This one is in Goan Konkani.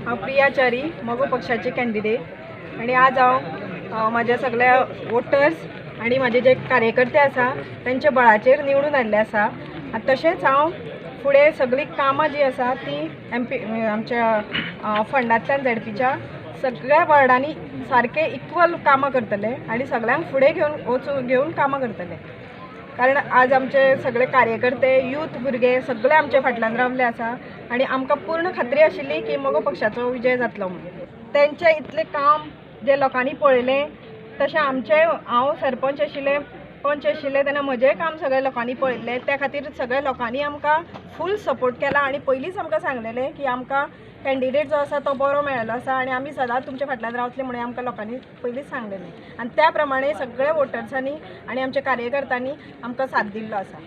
हांव प्रिया च्यारी, मगो पक्षाचे कॅन्डिडेट आनी आज हांव म्हाज्या सगळ्या वोटर्स आनी म्हाजे जे कार्यकर्ते आसा तेंच्या बळाचेर निवडून आयिल्लें आसा. आनी तशेंच हांव फुडें सगळीं कामां जीं आसा ती एमपी आमच्या फंडांतल्यान झेडपीच्या सगळ्या वॉर्डांनी सारकें इक्वल कामां करतले आनी सगळ्यांक फुडें घेवन वचून घेवन कामां करतले. कारण आज आमचे सगळे कार्यकर्ते, यूथ, भुरगे सगळे आमच्या फाटल्यान रावल्ले आसा आनी आमकां पूर्ण खात्री आशिल्ली की मगो पक्षाचो विजय जातलो म्हणून. तेंचें इतलें काम जें लोकांनी पळयलें, तशें आमचें, हांव सरपंच आशिल्लें, पंच आशिल्लें तेन्ना म्हजेंय काम सगळ्या लोकांनी पळयल्लें. त्या खातीर सगळ्या लोकांनी आमकां फूल सपोर्ट केला आनी पयलींच आमकां सांगलेलें की आमकां कॅन्डिडेट जो आसा तो बरो मेळ्ळो आसा आनी आमी सदांच तुमच्या फाटल्यान रावतले म्हणून आमकां लोकांनी पयलींच सांगलेलें आनी त्या प्रमाणे सगळ्या वोटर्सांनी आनी आमच्या कार्यकर्त्यांनी आमकां साथ दिल्लो आसा.